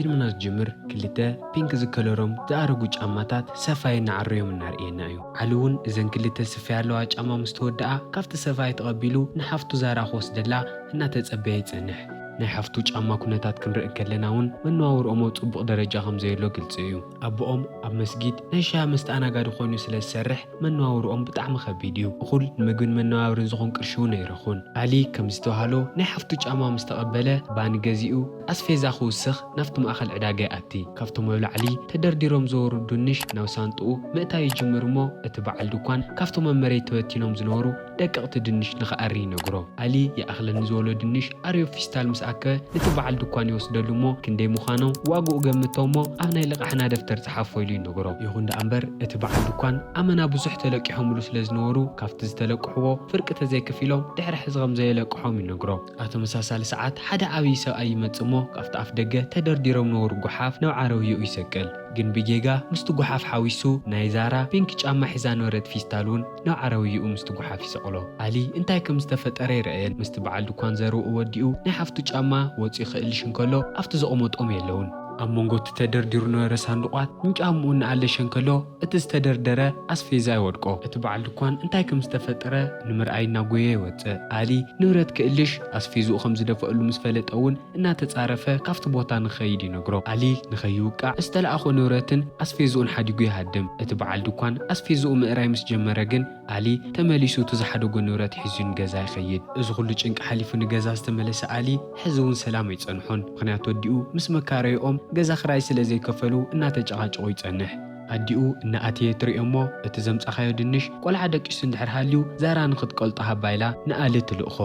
ፊልምና ዝጅምር ክልተ ፒንክ ዝከለሮም ዝኣረጉ ጫማታት ሰፋይ እናዓረዮም እናርእየና እዩ። ዓሊ እውን እዘን ክልተ ስፋይ ኣለዋ ጫማ ምስ ተወድኣ ካብቲ ሰፋይ ተቐቢሉ ንሓፍቱ ዛራ ክወስደላ እናተጸበየ ይጸንሕ። ናይ ሓፍቱ ጫማ ኩነታት ክንርኢ ከለና እውን መነባብርኦም ኣብ ጽቡቕ ደረጃ ከም ዘየሎ ግልጺ እዩ። ኣቦኦም ኣብ መስጊድ ናይ ሻሂ መስተኣናጋዲ ኮይኑ ስለ ዝሰርሕ መነባብርኦም ብጣዕሚ ከቢድ እዩ። እኹል ንምግብን መነባብርን ዝኾን ቅርሺ እውን ኣይረኹን። ኣሊ ከም ዝተባህሎ ናይ ሓፍቱ ጫማ ምስ ተቐበለ ባኒ ገዚኡ ኣስፌዛ ክውስኽ ናብቲ ማእኸል ዕዳጋ ይኣቲ። ካብቶም ኣብ ላዕሊ ተደርዲሮም ዝነበሩ ድንሽ ናብ ሳንጥኡ ምእታይ ይጅምር እሞ እቲ በዓል ድኳን ካብቶም ኣብ መሬት ተበቲኖም ዝነበሩ ደቀቕቲ ድንሽ ንኽኣሪ ይነግሮ። ኣሊ ይኣኽለኒ ዝበሎ ድንሽ ኣርዮ ፊስታል ምስ ኣከበ ነቲ በዓል ድኳን ይወስደሉ እሞ ክንደይ ምዃኖም ዋግኡ ገምቶ እሞ ኣብ ናይ ልቓሕና ደፍተር ጸሓፎ ኢሉ ይነግሮ። ይኹን ደኣ እምበር እቲ በዓል ድኳን ኣመና ብዙሕ ተለቂሖምሉ ስለ ዝነበሩ ካብቲ ዝተለቅሕዎ ፍርቂ ተዘይከፊሎም ድሕሪ ሕዚ ከም ዘየለቅሖም ይነግሮ። ኣብ ተመሳሳሊ ሰዓት ሓደ ዓብዪ ሰብኣይ ይመጽእ እሞ ካብቲ ኣፍ ደገ ተደርዲሮም ነበሩ ጓሓፍ ናብ ዓረብይኡ ይሰቅል። ግን ብጌጋ ምስቲ ጓሓፍ ሓዊሱ ናይ ዛራ ፒንክ ጫማ ሒዛ ነበረት ፊስታል እውን ናብ ዓረብይኡ ምስቲ ጓሓፍ ይሰቕሎ። ኣሊ እንታይ ከም ዝተፈጠረ ይረኣየን። ምስቲ በዓል ድኳን ዘረብኡ ወዲኡ ናይ ሓፍቱ ጫማ ወፂኡ ክእልሽ እንከሎ ኣብቲ ዘቐመጦም የለውን። ኣብ መንጎ እቲ ተደርዲሩ ነበረ ሳንዱቓት ንጫምኡ እናኣለሸ እንከሎ እቲ ዝተደርደረ ኣስፌዛ ይወድቆ። እቲ በዓል ድኳን እንታይ ከም ዝተፈጠረ ንምርኣይ እናጎየ ይወፅእ። ኣሊ ንብረት ክእልሽ ኣስፌዝኡ ከም ዝደፈአሉ ምስ ፈለጠ እውን እናተጻረፈ ካብቲ ቦታ ንኸይድ ይነግሮ። ኣሊ ንኸይውቃዕ ዝተለኣኾ ንብረትን ኣስፌዝኡን ሓዲጉ ይሃድም። እቲ በዓል ድኳን ኣስፌዝኡ ምእራይ ምስ ጀመረ ግን ኣሊ ተመሊሱ እቲ ዝሓደጎ ንብረት ሒዙ ንገዛ ይኸይድ። እዚ ኩሉ ጭንቂ ሓሊፉ ንገዛ ዝተመለሰ ኣሊ ሕዚ እውን ሰላም ኣይጸንሖን። ምኽንያቱ ኣዲኡ ምስ መካረይኦም ገዛ ክራይ ስለ ዘይከፈሉ እናተጨቓጨቑ ይጸንሕ። ኣዲኡ እናኣተየ ትሪኦ እሞ እቲ ዘምጻኻዮ ድንሽ ቆልዓ ደቂሱ እንድሕር ሃልዩ ዛራ ንኽትቀልጦ ሃባ ኢላ ንኣሊ ትልእኾ።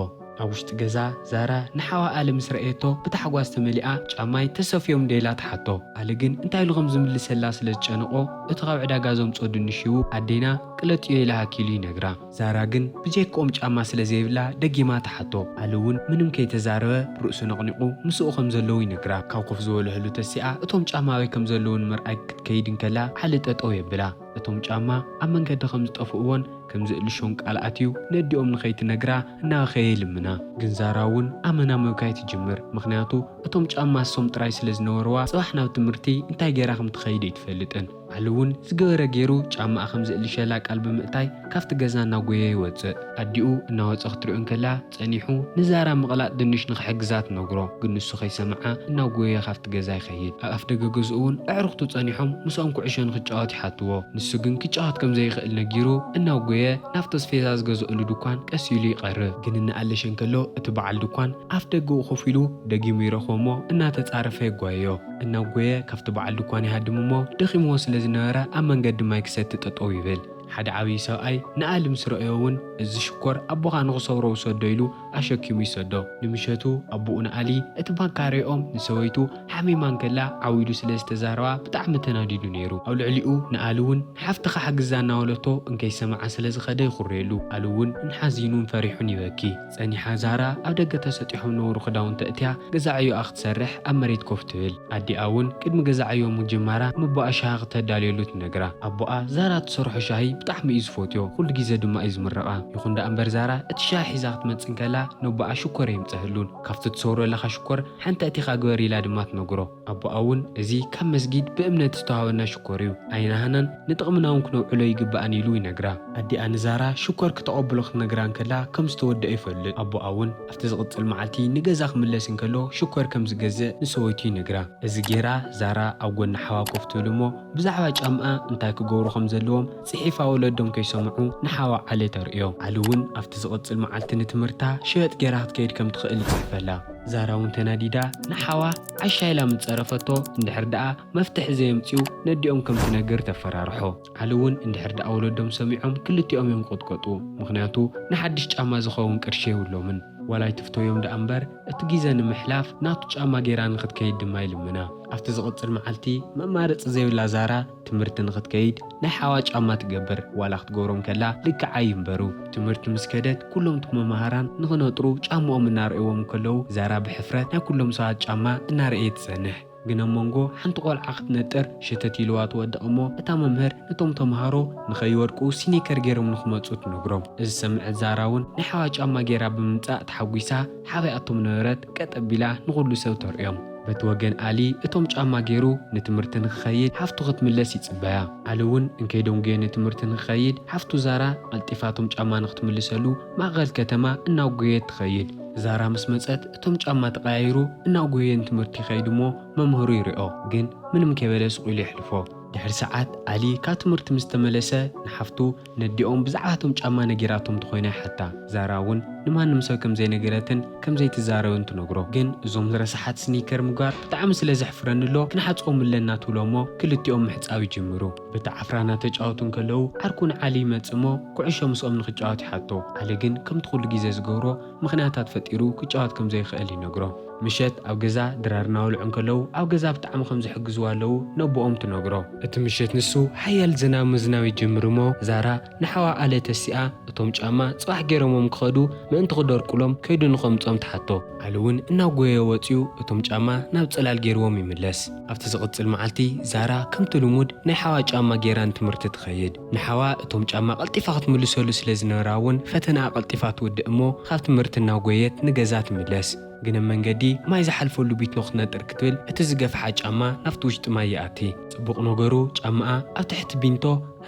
ኣብ ውሽጢ ገዛ ዛራ ንሓዋ ኣሊ ምስ ረኣየቶ ብታሕጓስ ተመሊኣ ጫማይ ተሰፍዮም ዶ ኢላ ትሓቶ። ኣሊ ግን እንታይ ኢሉ ከም ዝምልሰላ ስለ ዝጨነቖ እቲ ካብ ዕዳጋ ዘምጽኦ ድንሽ ሂቡ ኣዴና ቅለጥዮ ኢላ ሃኪሉ ይነግራ። ዛራ ግን ብጀክኦም ጫማ ስለ ዘይብላ ደጊማ ትሓቶ። ኣሊ እውን ምንም ከይተዛረበ ርእሱ ነቕኒቑ ምስኡ ከም ዘለዉ ይነግራ። ካብ ኮፍ ዝበልሕሉ ተሲኣ እቶም ጫማ ኣበይ ከም ዘለዉ ንምርኣይ ክትከይድ እንከላ ዓሊ ጠጠው የብላ። እቶም ጫማ ኣብ መንገዲ ከም ዝጠፍእዎን ከም ዝእልሾን ቃል ኣትዩ ነዲኦም ንኸይትነግራ እናበኸየ ይልምና። ግን ዛራ እውን ኣመና ምብካይ ትጅምር። ምኽንያቱ እቶም ጫማ እሶም ጥራይ ስለ ዝነበርዋ ጽባሕ ናብ ትምህርቲ እንታይ ገይራ ከም ትኸይድ ኣይትፈልጥን። ዓሊ እውን ዝገበረ ገይሩ ጫማኣ ከም ዝእልሸላ ቃል ብምእታይ ካብቲ ገዛ እናጎየ ይወጽእ። ኣዲኡ እናወጸ ክትሪኦ እንከላ ጸኒሑ ንዛራ ምቕላጥ ድንሽ ንኽሕግዛ ትነግሮ። ግን ንሱ ከይሰምዓ እናጎየ ካብቲ ገዛ ይኸይድ። ኣብ ኣፍ ደገ ገዝኡ እውን ኣዕሩኽቱ ጸኒሖም ምስኦም ኩዕሾ ንኽጫወት ይሓትዎ። ንሱ ግን ክጫወት ከም ዘይኽእል ነጊሩ እናጎየ ናብቲ ኣስፌዛ ዝገዝእሉ ድኳን ቀስ ኢሉ ይቐርብ። ግን እናኣለሸ እንከሎ እቲ በዓል ድኳን ኣፍ ደገኡ ኮፍ ኢሉ ደጊሙ ይረኽቦ እሞ እናተጻረፈ የጓየዮ። እናጎየ ካብቲ በዓል ድኳን ይሃድም እሞ ደኺምዎ ስለ ዝነበረ ኣብ መንገዲ ማይ ክሰቲ ጠጠው ይብል። ሓደ ዓብዪ ሰብኣይ ንኣሊ ምስ ረኣዮ እውን እዚ ሽኮር ኣቦኻ ንኽሰብሮ ውሰዶ ኢሉ ኣሸኪሙ ይሰዶ። ንምሸቱ ኣቦኡ ንኣሊ እቲ መካረይኦም ንሰበይቱ ሓሚማ እንከላ ዓው ኢሉ ስለ ዝተዛረባ ብጣዕሚ ተናዲዱ ነይሩ። ኣብ ልዕሊኡ ንኣሊ እውን ንሓፍትኻ ሓግዛ እናበለቶ እንከይሰምዓ ስለ ዝኸደ ይኹርየሉ። ኣሊ እውን ንሓዚኑን ፈሪሑን ይበኪ። ጸኒሓ ዛራ ኣብ ደገ ተሰጢሖም ነበሩ ክዳውንቲ ኣእትያ ገዛ ዕዮኣ ክትሰርሕ ኣብ መሬት ኮፍ ትብል። ኣዲኣ እውን ቅድሚ ገዛ ዕዮ ምጅማራ ንኣቦኣ ሻሂ ክተዳልየሉ ትነግራ። ኣቦኣ ዛራ ትሰርሖ ሻሂ ብጣዕሚ እዩ ዝፈትዮ፣ ኩሉ ግዜ ድማ እዩ ዝምረቓ። ይኹን ደኣ እምበር ዛራ እቲ ሻሂ ሒዛ ክትመጽእ እንከላ ነቦኣ ሽኮር የምጽኣሉን። ካብቲ ትሰብሮ ዘለኻ ሽኮር ሓንቲ ኣእቲኻ ግበር ኢላ ድማ ትነግሮ። ኣቦኣ እውን እዚ ካብ መስጊድ ብእምነት ዝተዋህበና ሽኮር እዩ፣ ኣይናህናን ንጥቕምና እውን ክነውዕሎ ይግባእን ኢሉ ይነግራ። ኣዲኣ ንዛራ ሽኮር ክተቐብሎ ክትነግራ እንከላ ከም ዝተወደአ ይፈልጥ። ኣቦኣ እውን ኣብቲ ዝቕጽል መዓልቲ ንገዛ ክምለስ እንከሎ ሽኮር ከም ዝገዝእ ንሰበይቱ ይነግራ። እዚ ጌራ ዛራ ኣብ ጎኒ ሓዋ ኮፍ ትብል እሞ ብዛዕባ ጫምኣ እንታይ ክገብሩ ከም ዘለዎም ጽሒፋ ወለዶም ከይሰምዑ ንሓዋ ዓሊ ተርእዮ። ዓሊ እውን ኣብቲ ዝቕጽል መዓልቲ ንትምህርታ ሽበጥ ጌራ ክትከይድ ከም ትኽእል ይጽሕፈላ። ዛራ እውን ተናዲዳ ንሓዋ ዓሻ ኢላ ምስ ጸረፈቶ እንድሕር ደኣ መፍትሒ ዘየምጽኡ ነዲኦም ከም ትነግር ተፈራርሖ። ዓሊ እውን እንድሕር ደኣ ወለዶም ሰሚዖም ክልቲኦም እዮም ቅጥቀጡ። ምኽንያቱ ንሓድሽ ጫማ ዝኸውን ቅርሺ የብሎምን። ዋላ ኣይትፍተዮም ደኣ እምበር እቲ ግዜ ንምሕላፍ ናቱ ጫማ ጌራ ንኽትከይድ ድማ ይልምና። ኣብቲ ዝቕጽል መዓልቲ መማረጺ ዘይብላ ዛራ ትምህርቲ ንኽትከይድ ናይ ሓዋ ጫማ ትገብር። ዋላ ክትገብሮም ከላ ልክዓ ይንበሩ። ትምህርቲ ምስ ከደት ኩሎም እቶም መማህራን ንኽነጥሩ ጫማኦም እናረእዎም እንከለዉ ዛራ ብሕፍረት ናይ ኩሎም ሰባት ጫማ እናረእየ ትጸንሕ። ግን ኣብ መንጎ ሓንቲ ቆልዓ ክትነጥር ሸተት ኢልዋ ትወድቕ እሞ እታ መምህር ነቶም ተምሃሮ ንኸይወድቁ ሲኒከር ገይሮም ንኽመጹ ትነግሮም። እዚ ዝሰምዐት ዛራ እውን ናይ ሓዋ ጫማ ገይራ ብምምጻእ ተሓጒሳ ሓቢኣቶም ነበረት ቀጥ ኣቢላ ንኹሉ ሰብ ተርእዮም። በቲ ወገን ኣሊ እቶም ጫማ ገይሩ ንትምህርቲ ንክኸይድ ሓፍቱ ክትምለስ ይጽበያ። ኣሊ እውን እንከይደንጎየ ንትምህርቲ ንክኸይድ ሓፍቱ ዛራ ቀልጢፋ እቶም ጫማ ንክትምልሰሉ ማእኸል ከተማ እናጎየት ትኸይድ። ዛራ ምስ መጸት እቶም ጫማ ተቐያይሩ እናጎየ ንትምህርቲ ይኸይድ እሞ መምህሩ ይሪኦ፣ ግን ምንም ከይበለ ስቕ ኢሉ የሕልፎ። ድሕሪ ሰዓት ኣሊ ካብ ትምህርቲ ምስ ተመለሰ ንሓፍቱ ነዲኦም ብዛዕባ እቶም ጫማ ነጊራቶም ተኾይና ይሓታ። ዛራ እውን ንማንም ሰብ ከም ዘይነገረትን ከም ዘይትዛረብን ትነግሮ። ግን እዞም ረሳሓት ስኒከር ምግባር ብጣዕሚ ስለ ዘሕፍረኒ ኣሎ ክንሓጽቦም ኣለና ትብሎ እሞ ክልቲኦም ምሕጻብ ይጅምሩ። በቲ ዓፍራ እናተጫወቱ እንከለዉ ዓርኩ ንዓሊ ይመጽእ እሞ ኩዕሾ ምስኦም ንክጫወት ይሓቶ። ዓሊ ግን ከምቲ ኩሉ ግዜ ዝገብሮ ምኽንያታት ፈጢሩ ክጫወት ከም ዘይኽእል ይነግሮ። ምሸት ኣብ ገዛ ድራር እናበልዑ እንከለዉ ኣብ ገዛ ብጣዕሚ ከም ዝሕግዝዋ ኣለዉ ነቦኦም ትነግሮ። እቲ ምሸት ንሱ ሓያል ዝናብ ምዝናብ ይጅምር እሞ ዛራ ንሓዋ ኣለ ተሲኣ እቶም ጫማ ጽባሕ ገይሮሞም ክኸዱ ምእንቲ ክደርቁሎም ከይዱ ንኸምጾም ትሓቶ። ኣሊ እውን እናጎየ ወጺኡ እቶም ጫማ ናብ ጽላል ገይርዎም ይምለስ። ኣብቲ ዝቕጽል መዓልቲ ዛራ ከምቲ ልሙድ ናይ ሓዋ ጫማ ገይራ ንትምህርቲ ትኸይድ። ንሓዋ እቶም ጫማ ቀልጢፋ ክትምልሰሉ ስለ ዝነበራ እውን ፈተናኣ ቀልጢፋ ትውድእ እሞ ካብ ትምህርቲ እናጎየት ንገዛ ትምለስ። ግን ኣብ መንገዲ ማይ ዝሓልፈሉ ቢንቶ ክትነጥር ክትብል እቲ ዝገፍሓ ጫማ ናብቲ ውሽጢ ማይ ይኣቲ። ጽቡቕ ነገሩ ጫማኣ ኣብ ትሕቲ ቢንቶ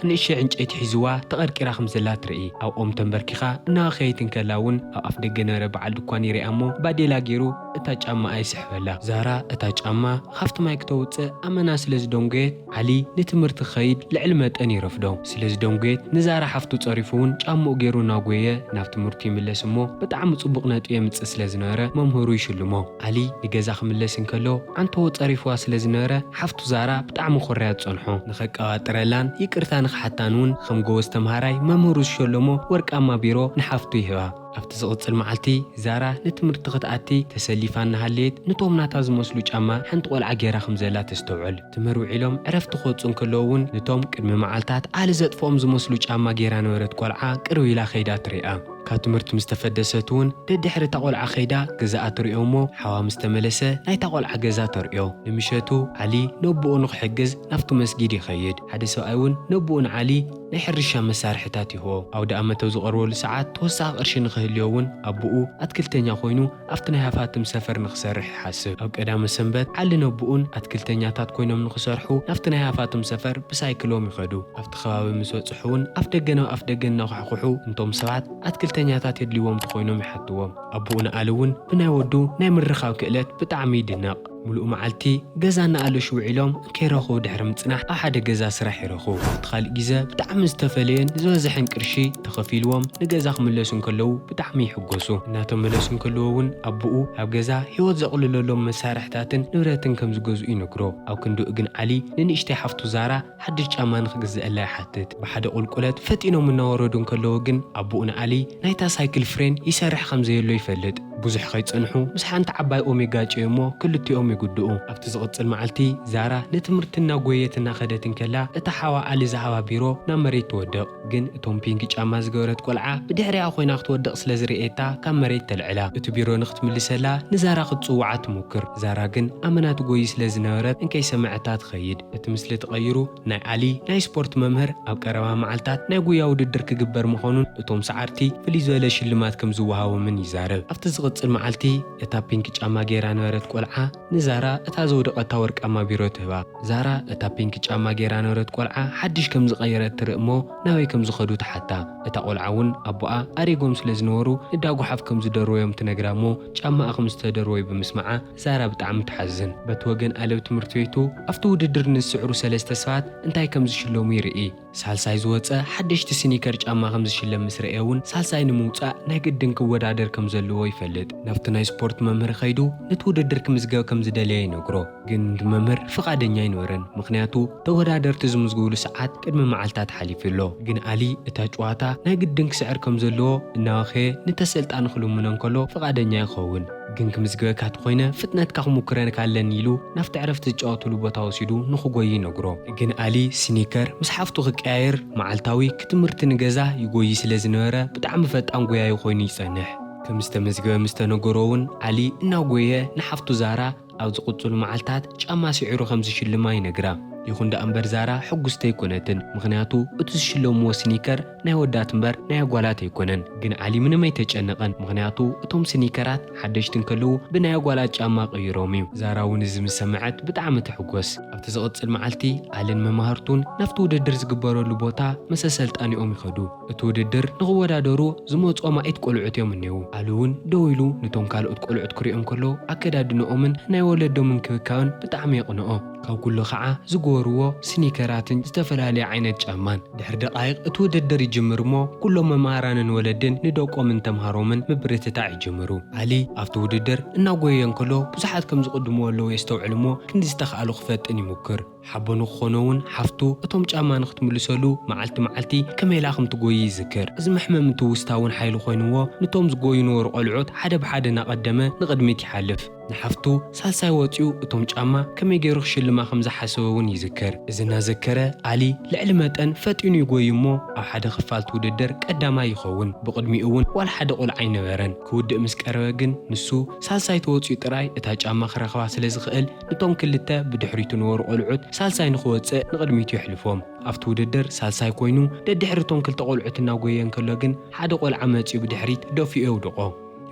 ንእሽተይ ዕንጨይቲ ሒዝዋ ተቐርቂራ ከም ዘላ ትርኢ። ኣብ ኦም ተንበርኪኻ እናኸየት እንከላ እውን ኣብ ኣፍ ደገ ነበረ በዓል ድኳን ይሪኣ እሞ ባዴላ ገይሩ እታ ጫማኣ ይስሕበላ። ዛራ እታ ጫማ ካብቲ ማይ ክተውጽእ ኣመና ስለ ዝደንጎየት ዓሊ ንትምህርቲ ክኸይድ ልዕሊ መጠን ይረፍዶ። ስለ ዝደንጎየት ንዛራ ሓፍቱ ጸሪፉ እውን ጫምኡ ገይሩ እናጎየ ናብ ትምህርቱ ይምለስ እሞ ብጣዕሚ ጽቡቕ ነጥቢ የምጽእ ስለ ዝነበረ መምህሩ ይሽልሞ። ዓሊ ንገዛ ክምለስ እንከሎ ዓንተዎ ጸሪፍዋ ስለ ዝነበረ ሓፍቱ ዛራ ብጣዕሚ ኮርያ ትጸንሖ። ንኸቀባጥረላን ይቅርታ ንኽሓታን እውን ከም ጎበዝ ተምሃራይ መምህሩ ዝሸለሞ ወርቃማ ቢሮ ንሓፍቱ ይህባ። ኣብቲ ዝቕጽል መዓልቲ ዛራ ንትምህርቲ ክትኣቲ ተሰሊፋ እናሃለየት ንቶም ናታ ዝመስሉ ጫማ ሓንቲ ቆልዓ ገይራ ከም ዘላ ተስተውዕል። ትምህር ውዒሎም ዕረፍቲ ክወጹ እንከለዉ እውን ንቶም ቅድሚ መዓልታት ኣሊ ዘጥፍኦም ዝመስሉ ጫማ ገይራ ነበረት ቆልዓ ቅርብ ኢላ ከይዳ ትሪኣ። ካብ ትምህርቲ ምስ ተፈደሰት እውን ደድሕሪ እታ ቆልዓ ከይዳ ገዛኣ ትሪኦ እሞ ሓዋ ምስ ተመለሰ ናይታ ቆልዓ ገዛ ተርእዮ። ንምሸቱ ዓሊ ነቦኡ ንክሕግዝ ናብቲ መስጊድ ይኸይድ። ሓደ ሰብኣይ እውን ነቦኡ ንዓሊ ናይ ሕርሻ መሳርሕታት ይህቦ። ኣውደ ኣመት ኣብ ዝቐርበሉ ሰዓት ተወሳኺ ቅርሺ ንክህልዮ እውን ኣቦኡ ኣትክልተኛ ኮይኑ ኣብቲ ናይ ሃፋትም ሰፈር ንክሰርሕ ይሓስብ። ኣብ ቀዳመ ሰንበት ዓሊ ነቦኡን ኣትክልተኛታት ኮይኖም ንክሰርሑ ናብቲ ናይ ሃፋትም ሰፈር ብሳይክሎም ይኸዱ። ኣብቲ ከባቢ ምስ በጽሑ እውን ኣፍ ደገ ናብ ኣፍ ደገ እናኳሕኩሑ እንቶም ሰባት ኣትክልተኛታት የድልይዎም ተኾይኖም ይሓትዎም። ኣቦኡ ንኣሊ እውን ብናይ ወዱ ናይ ምርኻብ ክእለት ብጣዕሚ ይድነቕ። ምሉእ መዓልቲ ገዛ እናኣለሹ ውዒሎም ከይረኸቡ ድሕሪ ምጽናሕ ኣብ ሓደ ገዛ ስራሕ ይረኽቡ። ኣብቲ ካልእ ግዜ ብጣዕሚ ዝተፈለየን ዝበዝሐን ቅርሺ ተኸፊልዎም ንገዛ ክምለሱ እንከለዉ ብጣዕሚ ይሕጎሱ። እናተመለሱ እንከለዉ እውን ኣቦኡ ኣብ ገዛ ህይወት ዘቕልለሎም መሳርሕታትን ንብረትን ከም ዝገዝኡ ይነግሮ። ኣብ ክንድኡ ግን ዓሊ ንንእሽተይ ሓፍቱ ዛራ ሓድሽ ጫማ ንኽግዝአላ ይሓትት። ብሓደ ቁልቁለት ፈጢኖም እናወረዱ እንከለዉ ግን ኣቦኡ ንኣሊ ናይታ ሳይክል ፍሬን ይሰርሕ ከም ዘየሎ ይፈልጥ። ብዙሕ ከይጸንሑ ምስ ሓንቲ ዓባይ ኦም ይጋጨዩ እሞ ክልቲኦም ይጉድኡ። ኣብቲ ዝቕጽል መዓልቲ ዛራ ንትምህርቲ እናጎየየት እናኸደት እንከላ እታ ሓዋ ኣሊ ዝሃባ ቢሮ ናብ መሬት ትወድቕ። ግን እቶም ፒንክ ጫማ ዝገበረት ቆልዓ ብድሕሪኣ ኮይና ክትወድቕ ስለ ዝርእየታ ካብ መሬት ተልዕላ። እቲ ቢሮ ንኽትምልሰላ ንዛራ ክትጽውዓ ትሞክር። ዛራ ግን ኣመና ትጎዪ ስለ ዝነበረት እንከይሰመዐታ ትኸይድ። እቲ ምስሊ ተቐይሩ ናይ ኣሊ ናይ ስፖርት መምህር ኣብ ቀረባ መዓልታት ናይ ጉያ ውድድር ክግበር ምዃኑን እቶም ሰዓርቲ ፍልይ ዝበለ ሽልማት ከም ዝወሃቦምን ይዛረብ። ኣብቲ ዝቕጽል መዓልቲ እታ ፒንክ ጫማ ገይራ ነበረት ቆልዓ ንዛራ እታ ዘውደቐታ ወርቃማ ቢሮ ትህባ። ዛራ እታ ፒንክ ጫማ ገይራ ነበረት ቆልዓ ሓድሽ ከም ዝቐየረት ትርኢ እሞ ናበይ ከም ዝኸዱ ትሓታ። እታ ቆልዓ እውን ኣቦኣ ኣሪጎም ስለ ዝነበሩ ንዳጉሓፍ ከም ዝደርወዮም ትነግራ እሞ ጫማኣ ከም ዝተደርወዩ ብምስማዓ ዛራ ብጣዕሚ ትሓዝን። በቲ ወገን ኣለብ ትምህርቲ ቤቱ ኣብቲ ውድድር ንዝስዕሩ ሰለስተ ሰባት እንታይ ከም ዝሽለሙ ይርኢ። ሳልሳይ ዝወጸ ሓደሽቲ ስኒከር ጫማ ከም ዝሽለም ምስ ረእየ እውን ሳልሳይ ንምውጻእ ናይ ግድን ክወዳደር ከም ዘለዎ ይፈልጥ። ናብቲ ናይ ስፖርት መምህር ከይዱ ነቲ ውድድር ክምዝገብ ከም ዝደለየ ይነግሮ። ግን እቲ መምህር ፍቓደኛ ኣይነበረን፣ ምኽንያቱ ተወዳደርቲ ዝምዝግብሉ ሰዓት ቅድሚ መዓልታት ሓሊፉ ኣሎ። ግን ኣሊ እታ ጨዋታ ናይ ግድን ክስዕር ከም ዘለዎ እናወኸየ ንተሰልጣኒ ክልምኖ እንከሎ ፍቓደኛ ይኸውን። ግን ክምዝግበካ ተኾይነ ፍጥነትካ ክሙክረካ ኣለኒ ኢሉ ናብቲ ዕረፍቲ ዝጫወትሉ ቦታ ወሲዱ ንኽጎዪ ይነግሮ። ግን ኣሊ ስኒከር ምስ ሓፍቱ ክቀያየር መዓልታዊ ክትምህርቲ ንገዛ ይጎዪ ስለ ዝነበረ ብጣዕሚ ፈጣን ጎያዩ ኮይኑ ይጸንሕ። ከም ዝተመዝገበ ምስ ተነገሮ እውን ኣሊ እናጎየ ንሓፍቱ ዛራ ኣብ ዝቕጽሉ መዓልታት ጫማ ስዒሩ ከም ዝሽልማ ይነግራ። ይኹን ደኣ እምበር ዛራ ሕጉስቲ ኣይኮነትን፣ ምኽንያቱ እቲ ዝሽለምዎ ስኒከር ናይ ወዳት እምበር ናይ ኣጓላት ኣይኮነን። ግን ዓሊ ምንም ኣይተጨነቐን፣ ምኽንያቱ እቶም ስኒከራት ሓደሽቲ እንከለዉ ብናይ ኣጓላት ጫማ ቀይሮም እዩ። ዛራ እውን እዚ ምስ ሰምዐት ብጣዕሚ ትሕጎስ። ኣብቲ ዝቕጽል መዓልቲ ኣልን መማህርቱን ናብቲ ውድድር ዝግበረሉ ቦታ ምስ ኣሰልጣኒኦም ይኸዱ። እቲ ውድድር ንኽወዳደሩ ዝመጹ ኣማኢት ቆልዑት እዮም እኔዉ። ኣሊ እውን ደው ኢሉ ንቶም ካልኦት ቆልዑት ክሪኦም ከሎ ኣከዳድንኦምን ናይ ወለዶም እንክብካብን ብጣዕሚ የቕንኦ። ካብ ኩሉ ኸዓ ዝገበርዎ ስኒከራትን ዝተፈላለየ ዓይነት ጫማን። ድሕሪ ደቓይቕ እቲ ውድድር ይጅምር እሞ ኩሎም መማህራንን ወለድን ንደቆምን ተምሃሮምን ምብርትታዕ ይጅምሩ። ኣሊ ኣብቲ ውድድር እናጎየ እንከሎ ብዙሓት ከም ዝቕድምዎ ኣለዉ የስተውዕል እሞ ክንዲ ዝተኻእሎ ክፈጥን ይሙክር። ሓቦ ንክኾኖ እውን ሓፍቱ እቶም ጫማ ንክትምልሰሉ መዓልቲ መዓልቲ ከመይ ኢላ ከም ትጎይ ይዝክር። እዚ መሕመሚ ትውስታ እውን ሓይሊ ኮይንዎ ንቶም ዝጎዩ ነበሩ ቆልዑት ሓደ ብሓደ እናቐደመ ንቕድሚት ይሓልፍ። ንሓፍቱ ሳልሳይ ወፂኡ እቶም ጫማ ከመይ ገይሩ ክሽልማ ከም ዝሓሰበ እውን ይዝክር። እዚ እናዘከረ ኣሊ ልዕሊ መጠን ፈጢኑ ይጎይ እሞ ኣብ ሓደ ክፋል እቲ ውድድር ቀዳማይ ይኸውን። ብቕድሚኡ እውን ዋላ ሓደ ቆልዓ ኣይነበረን። ክውድእ ምስ ቀረበ ግን ንሱ ሳልሳይ ተወፂኡ ጥራይ እታ ጫማ ክረኽባ ስለ ዝኽእል ንቶም ክልተ ብድሕሪቱ ነበሩ ቆልዑት ሳልሳይ ንኽወፅእ ንቕድሚቱ የሕልፎም። ኣብቲ ውድድር ሳልሳይ ኮይኑ ደድሕሪ እቶም ክልተ ቆልዑት እናጎየ እንከሎ ግን ሓደ ቆልዓ መፂኡ ብድሕሪት ደፊኡ የውድቖ።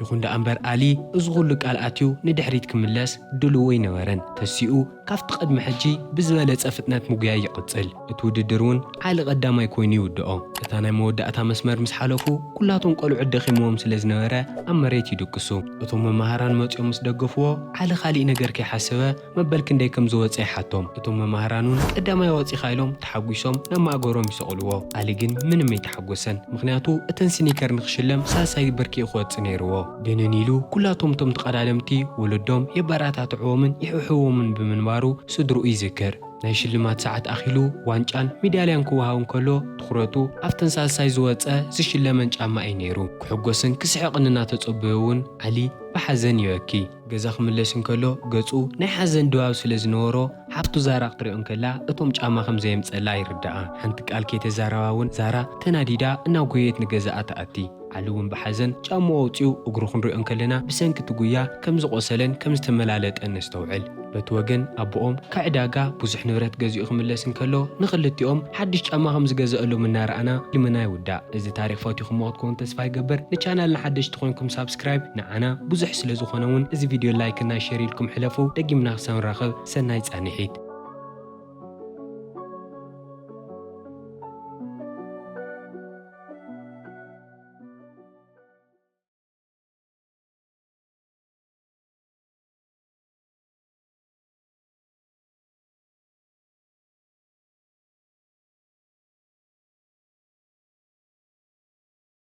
ይኹን ደኣ እምበር ኣሊ እዚ ኩሉ ቃል ኣትዩ ንድሕሪት ክምለስ ድልው ኣይነበረን። ተሲኡ ካብቲ ቅድሚ ሕጂ ብዝበለጸ ፍጥነት ምጉያይ ይቕጽል። እቲ ውድድር እውን ዓሊ ቀዳማይ ኮይኑ ይውድኦ። እታ ናይ መወዳእታ መስመር ምስ ሓለፉ ኩላቶም ቆልዑት ደኺምዎም ስለ ዝነበረ ኣብ መሬት ይድቅሱ። እቶም መማህራን መጺኦም ምስ ደገፍዎ ዓሊ ካሊእ ነገር ከይሓሰበ መበል ክንደይ ከም ዝወጸ ይሓቶም። እቶም መማህራን እውን ቀዳማይ ወጺኻ ኢሎም ተሓጒሶም ናብ ማእገሮም ይሰቕልዎ። ኣሊ ግን ምንም ኣይተሓጎሰን። ምኽንያቱ እተን ስኒከር ንኽሽለም ሳልሳይ ብርኪ ክወጽእ ነይርዎ። ድንን ኢሉ ኩላቶም እቶም ተቐዳደምቲ ወለዶም የበረታትዕዎምን ይሕውሕዎምን ብምንባሩ ስድርኡ ይዝክር። ናይ ሽልማት ሰዓት ኣኺሉ ዋንጫን ሚዳልያን ክወሃብ እንከሎ ትኹረቱ ኣብተን ሳልሳይ ዝወጸ ዝሽለመን ጫማ እዩ ነይሩ። ክሕጎስን ክስሕቕን እናተጸበዮ እውን ዓሊ ብሓዘን ይበኪ። ገዛ ክምለስ እንከሎ ገጹ ናይ ሓዘን ድባብ ስለ ዝነበሮ ሓፍቱ ዛራ ክትሪኦ እንከላ እቶም ጫማ ከም ዘየምጸላ ይርድኣ። ሓንቲ ቃል ከይተዛረባ እውን ዛራ ተናዲዳ እናጎየት ንገዛኣ ትኣቲ። ዓሊ እውን ብሓዘን ጫምኡ ኣውጺኡ እግሩ ክንሪኦ እንከለና ብሰንኪ እቲ ጉያ ከም ዝቖሰለን ከም ዝተመላለጠን ነስተውዕል። በቲ ወገን ኣቦኦም ካብ ዕዳጋ ብዙሕ ንብረት ገዚኡ ክምለስ እንከሎ ንኽልቲኦም ሓድሽ ጫማ ከም ዝገዘአሎም እናረኣና ፊልምና ይውዳእ። እዚ ታሪኽ ፈቲኹምዎ ክትኮኑ ተስፋ ይገብር። ንቻናልና ሓደሽቲ ኮይንኩም ሳብስክራይብ ንዓና ብዙሕ ስለ ዝኾነ እውን እዚ ቪድዮ ላይክ እና ሼር ኢልኩም ሕለፉ። ደጊምና ክሳብ ንራኸብ ሰናይ ጻንሒት።